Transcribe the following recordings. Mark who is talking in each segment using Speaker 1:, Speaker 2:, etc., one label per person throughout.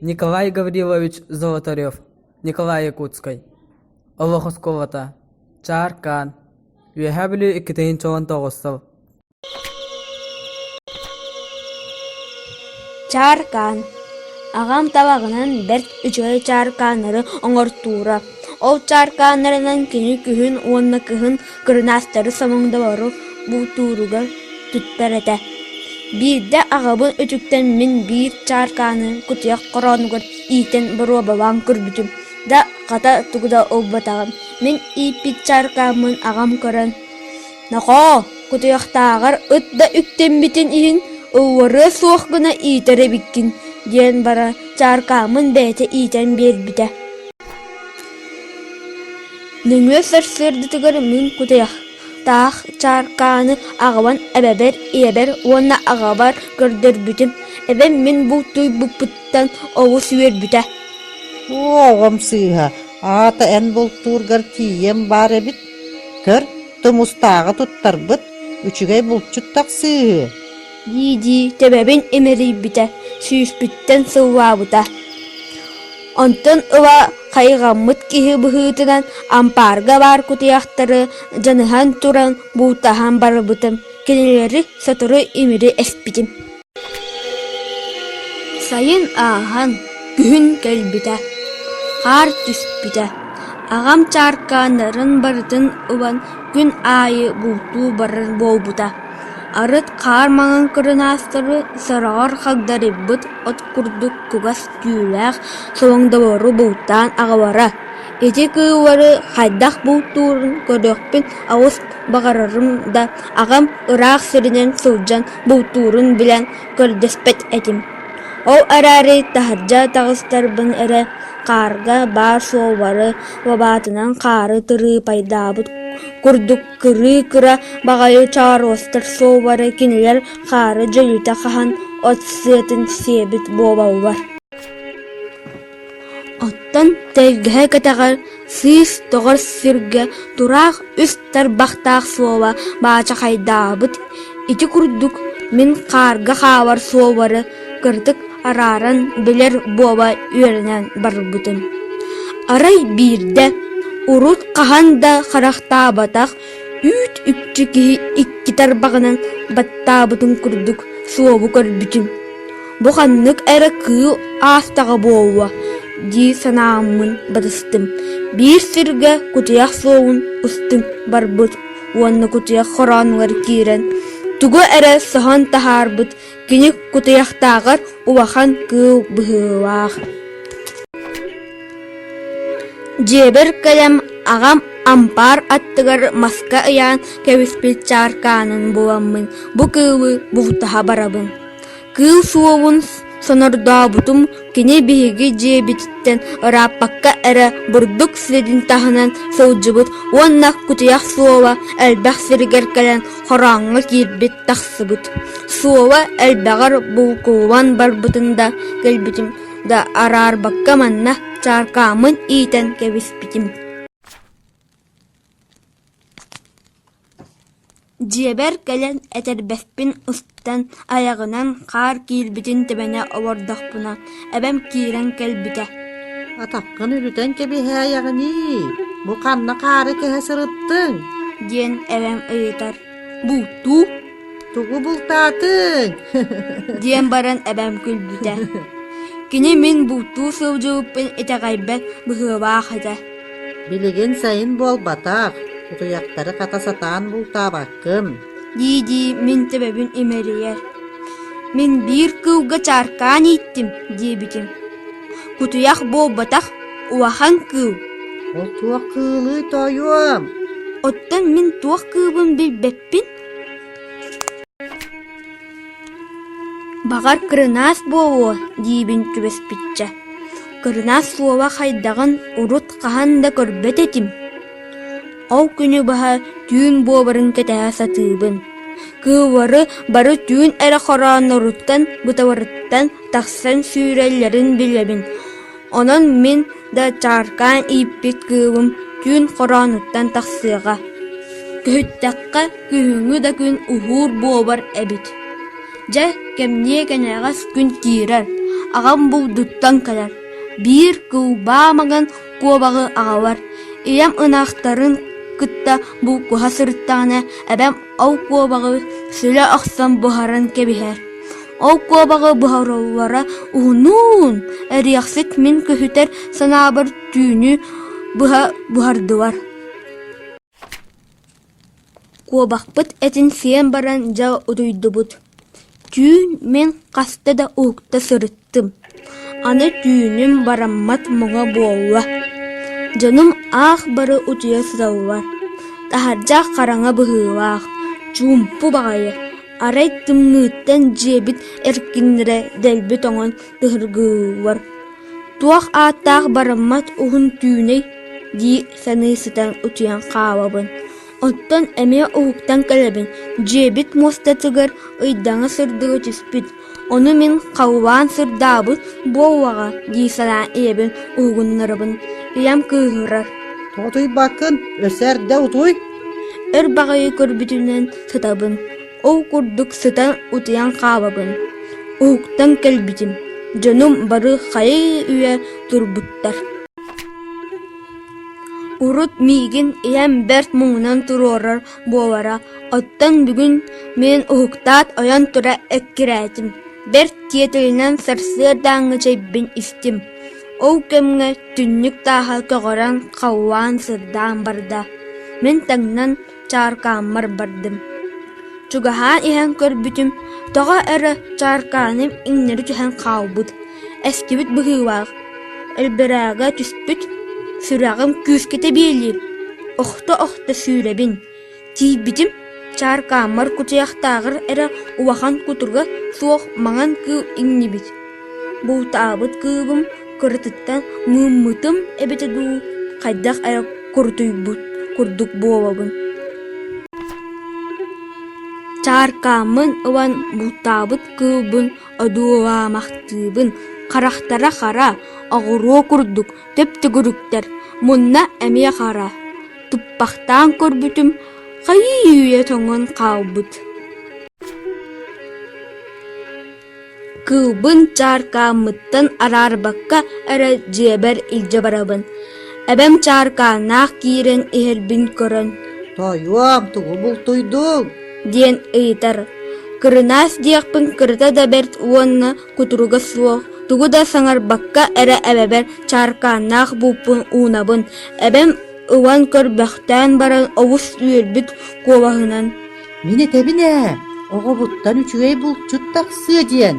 Speaker 1: Николай Гаврилович Золотарев, Николай Якутскай. Олох оскуолата. Чааркаан. Үөһээ Бүлүү 2019 сыл.
Speaker 2: Чааркаан. Аҕам табаҕынан бэрт үчүгэй чааркааннары оҥортуура. Ол чааркааннарынан кини күһүн уонна кыһын кырынаастары самоҥдолору бултууругар туттар этэ. Биирдэ аҕабын үтүктэн мин биир чааркааны кутуйах хороонугар иитэн боруобалаан көрбүтүм да, хата тугу да ылбатаҕым. Мин ииппит чааркааммын аҕам көрөн: «Нохоо, кутуйахтааҕар ыт да үктэммитин иһин ылларыа суох гына иитэр эбиккин» диэн баран чааркааммын бэйэтэ иитэн биэрбитэ. Нөҥүө сарсыардатыгар мин кутуйах таах чааркааны аҕабын эбэбэр, ийэбэр уонна аҕабар көрдөрбүтүм. Эбэм мин бултуйбуппуттан олус үөрбүтэ.
Speaker 3: Оо, оҕом сыыһа, аата эн бултуургар тиийиэм баар эбит. Көр, тумустааҕы туттарбыт, үчүгэй булчут тахсыыһы
Speaker 2: дии-дии төбөбүн имэрийбитэ, сүүспүттэн сыллаабыта. Онтон ыла хайҕаммыт киһи быһыытынан ампаарга баар кутуйахтары дьаныһан туран бултаһан барбытым, кинилэри сотору имири эспитим. Сайын ааһан, күһүн кэлбитэ, хаар түспүтэ. Аҕам чааркааннарын барытын ылан күн аайы бултуу барар буолбута. Арыт хаар маҥан кырынаастары сороҕор хагдарыйбыт от курдук кугас түүлээх солоҥдолору бултаан аҕалара. Ити кыыллары хайдах бултуурун көрүөхпүн олус баҕарарым да, аҕам ыраах сиринэн сылдьан бултуурун билэн көрдөспөт этим. Ол эрээри таһырдьа таҕыстарбын эрэ хаарга баар суоллары лабаатынан хаары тырыыпайдаабыт курдук кырыы-кыра баҕайы чооруостар суоллары кинилэр хаары дьөлүтэ хаһан от сыатын сиэбит буолаллар. Оттон тэлгэһэ кэтэҕэр сыыс тоҕор сиргэ тураах үс тарбахтаах суола баачахайдаабыт. Ити курдук мин хаарга хаалар суоллары кырдьык арааран билэр буола үөрэнэн барбытым. Арай биирдэ, урут хаһан да харахтаабатах үүт-үкчү киһи икки тарбаҕынан баттаабытын курдук суолу көрбүтүм. Бу ханнык эрэ кыыл аастаҕа буолуо дии санааммын батыстым. Биир сиргэ кутуйах суолун устун барбыт уонна кутуйах хороонугар киирэн, тугу эрэ соһон таһаарбыт кини кутуйахтааҕар улахан кыыл быһыылаах. Дьиэбэр кэлэн аҕам ампаар аттыгар маска ыйаан кэбиспит чааркаанын буламмын бу кыылы бултаһа барабын. Кыыл суолун сонордообутум кини биһиги дьиэбититтэн ырааппакка эрэ бурдук сирин таһынан сылдьыбыт уонна кутуйах суола элбэх сиригэр кэлэн хорооҥҥо киирбит тахсыбыт. Суола элбэҕэр булкуллан барбытын да кэлбитим да араарбакка манна чааркааммын иитэн кэбиспитим. Дьиэбэр кэлэн этэрбэспин устан, айаҕынан хаар киирбитин тэбэнэ олордохпуна, эбэм киирэн кэлбитэ:
Speaker 3: «Атаххын үлүтэн кэбиһээйэҕиний, бу ханна хаары кэһэ сырыттыҥ?»
Speaker 2: диэн эбэм ыйытар. «Бултуу?»
Speaker 3: «Тугу бултаатыҥ?»
Speaker 2: диэн баран эбэм күлбүтэ. Кини мин бултуу сылдьыбыппын итэҕэйбэт быһыылаах этэ.
Speaker 3: Билигин сайын буолбатах, кутуйахтары хата сатаан бултаабаккын
Speaker 2: дии-дии мин төбөбүн имэрийэр. Мин биир кыылга чааркаан ииттим диэбитим. Кутуйах буолбатах, улахан кыыл.
Speaker 3: Ол туох кыылый тоойуом?
Speaker 2: Оттон мин туох кыылбын билбэппин. Баҕар кырынаас буолуо диибин түбэспиччэ. Кырынаас суола хайдаҕын урут хаһан да көрбөт этим. Ол күнү быһа түүн буоларын кэтэһэ сатыыбын. Кыыллары бары түүн эрэ хороонноруттан быталарыттан тахсан сүүрэллэрин билэбин. Онон мин да чааркаан ииппит кыылым түүн хороонуттан тахсыаҕа. Көһүттэххэ күһүҥҥү да күн уһуур буолар эбит. Дьэ, кэмниэ кэнэҕэс күн киирэр. аҕам булдуттан кэлэр, биир кылбаа маҥан куобаҕы аҕалар. Ийэм ынахтарын кытта булкуһа сырыттаҕына, эбэм ол куобаҕы сүлэ охсон буһаран кэбиһэр. Ол куобаҕы буһараллара уһунуун, эриэхсит мин көһүтэр санаабар түүнү быһа буһардылар. Куобахпыт этин сиэн баран дьэ утуйдубут. Түүн мин хаста да уһукта сырыттым. Аны түүнүм бараммат муҥа буолла. Дьонум аах бары утуйа сыталлар. Таһырдьа хараҥа быһыылаах, чуумпу баҕайы. Арай тымныыттан дьиэбит эркиннэрэ дэлби тоҥон тыһыргыыллар. Туох ааттаах бараммат уһун түүнэй дии саныы сытан утуйан хаалабын. Оттон эмиэ уһуктан кэлэбин, дьиэбит муостатыгар ыйдаҥа сырдыга түспүт, ону мин халлаан сырдаабыт буоллаҕа дии санаан ийэбин уһугуннарабын. Ийэм кыыһырар:
Speaker 3: Тоҕо утуйбаккын, өссө эрдэ утуй
Speaker 2: Өр баҕайы көрбүтүнэн сытабын, ол курдук сытан утуйан хаалабын. Уһуктан кэлбитим, дьонум бары хайыы-үйэ турбуттар. Урут миигин ийэм бэрт муҥунан туруорар буолара, оттон бүгүн мин уһуктаат ойон тура эккирээтим, бэрт тиэтэлинэн сарсыардааҥҥы чэйбин истим. Ол кэмҥэ түннүк тааһа көҕөрөн халлаан сырдаан барда, мин таҥнан чааркааммар бардым. Чугаһаан иһэн көрбүтүм, тоҕо эрэ чааркааным иҥнэри түһэн хаалбыт, эстибит быһыылаах, элбэрээгэ түспүт, сүрэҕим күүскэ тэбиэлиир, охто-охто сүүрэбин. Тиийбитим, чааркааммар кутуйахтааҕар эрэ улахан кутуруга суох маҥан кыыл иҥнибит. Бултаабыт кыылым кыратыттан мыыммытым эбитэ дуу, хайдах эрэ курутуйбут курдук буолабын. Чааркааммын ылан бултаабыт кыылбын одуулаамахтыыбын, харахтара хара, оҕуруо курдук төп-төгүрүктэр, мунна эмиэ хара. Туппахтаан көрбүтүм, хайыы-үйэ тоҥон хаалбыт. Кыылбын чааркааммыттан араарбакка эрэ дьиэбэр илдьэ барабын. Эбэм чааркааннаах киирэн иһэрбин көрөн
Speaker 3: «Тоойуом, тугу бултуйдуҥ?»
Speaker 2: диэн ыйытар. Кырынаас диэхпин кырата да бэрт уонна кутуруга суох, тугу да саҥарбакка эрэ эбэбэр чааркааннаах булпун уунабын. Эбэм ылан көрбөхтөөн баран олус үөрбүт куолаһынан
Speaker 3: Мин этэбин ээ, оҕобуттан үчүгэй булчут тахсыа диэн.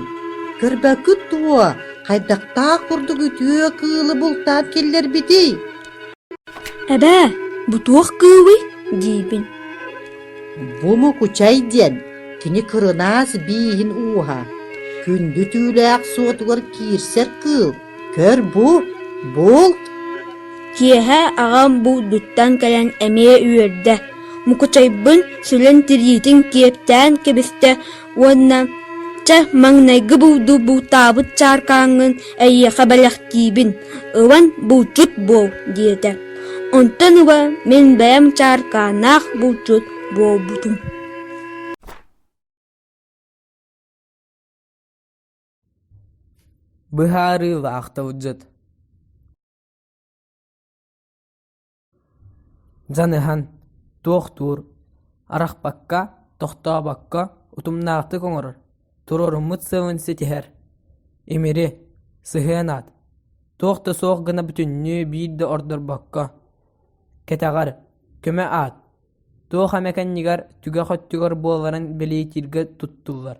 Speaker 3: Көрбөккүт дуо, хайдахтаах курдук үтүө кыылы бултаан киллэрбитий?
Speaker 2: «Эбээ, бу туох кыылый?» диибин.
Speaker 3: Бу Мукучай диэн, кини кырынаас бииһин ууһа, күндү түүлээх суотугар киирсэр кыыл. Көр бу, булт!
Speaker 2: Киэһэ аҕам булдуттан кэлэн эмиэ үөрдэ, Мукучайбын сүлэн тириитин киэптээн кэбистэ уонна «Чэ, маҥнайгы булду бултаабыт чааркааҥҥын эйиэхэ бэлэхтиибин, ылан булчут буол» диэтэ. Онтон ыла мин бэйэм чааркааннаах булчут буолбутум.
Speaker 1: Быһаарыылаах тылдьыт Дьаныһан, туохтуур, арахпакка, тохтообокко утумнаахтык оҥорор, туруоруммут сыалын ситиһэр. Имири, сыһыан аат, туох да суох гына бүтүннүү биир да ордорбокко. Кэтэҕэр, көмө аат, туох эмэ кэннигэр, түгэх өттүгэр буоларын бэлиэтииргэ туттуллар.